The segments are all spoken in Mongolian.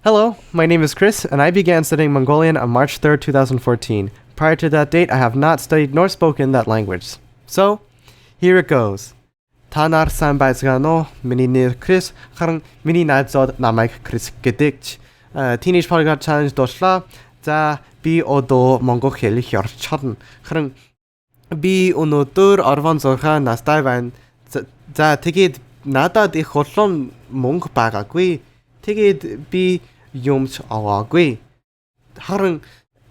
Hello, my name is Chris, and I began studying Mongolian on March 3rd, 2014. Prior to that date, I have not studied nor spoken that language. So, here it goes. Та нар сайн байцгаана уу? Миний нэр Крис, харин миний найзууд намайг Крис гэдэг. Teenage Polyglot Challenge дууслаа. За, би одоо монгол хэл ярьж чадна. Харин би өнөөдөр 16 настай байна. За, тэгээд надад их олон мөнгө байгаагүй. Тэгээд би юмч аваагүй. Харин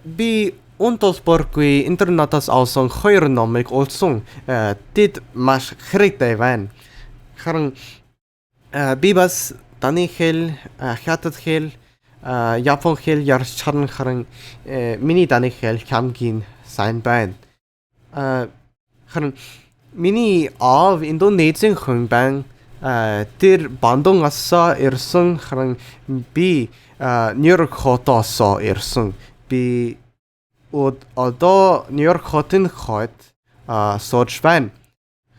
би үн төлбөргүй интернетээс авсан хоёр номыг олсон. Тэд маш хэрэгтэй байна. Харин би бас даны хэл, хятад хэл, япон хэл ярьж чадна, харин миний даны хэл хамгийн сайн байна. Харин миний аав Индонезийн хүн байна. Тэр Бандунгаас ирсэн, харин би Нью-Йорк хотоос ирсэн. Би одоо Нью-Йорк хотын хойд сууж байна.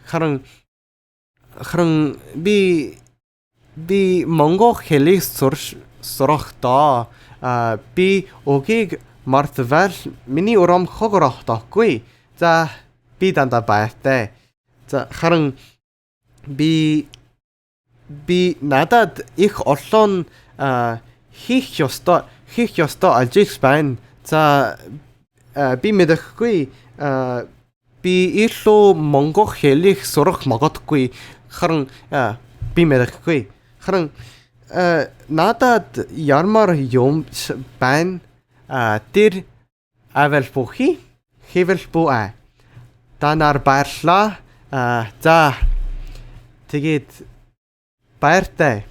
Харин би монгол хэлийг сурахдаа би үгийг мартвал миний урам хогроохдоггүй. За, би дандаа баяртай. За, харин би надад их олон хийх ёстой ажил байна. За, би мэдэхгүй, би илүү монгол хэлийг сурах магадгүй, харин би мэдэхгүй. Харин надад ярмаар юм байна. Тэр авэл бүхий хэвэл бүү. Та нар баярлалаа. За, тэгээд баяртай.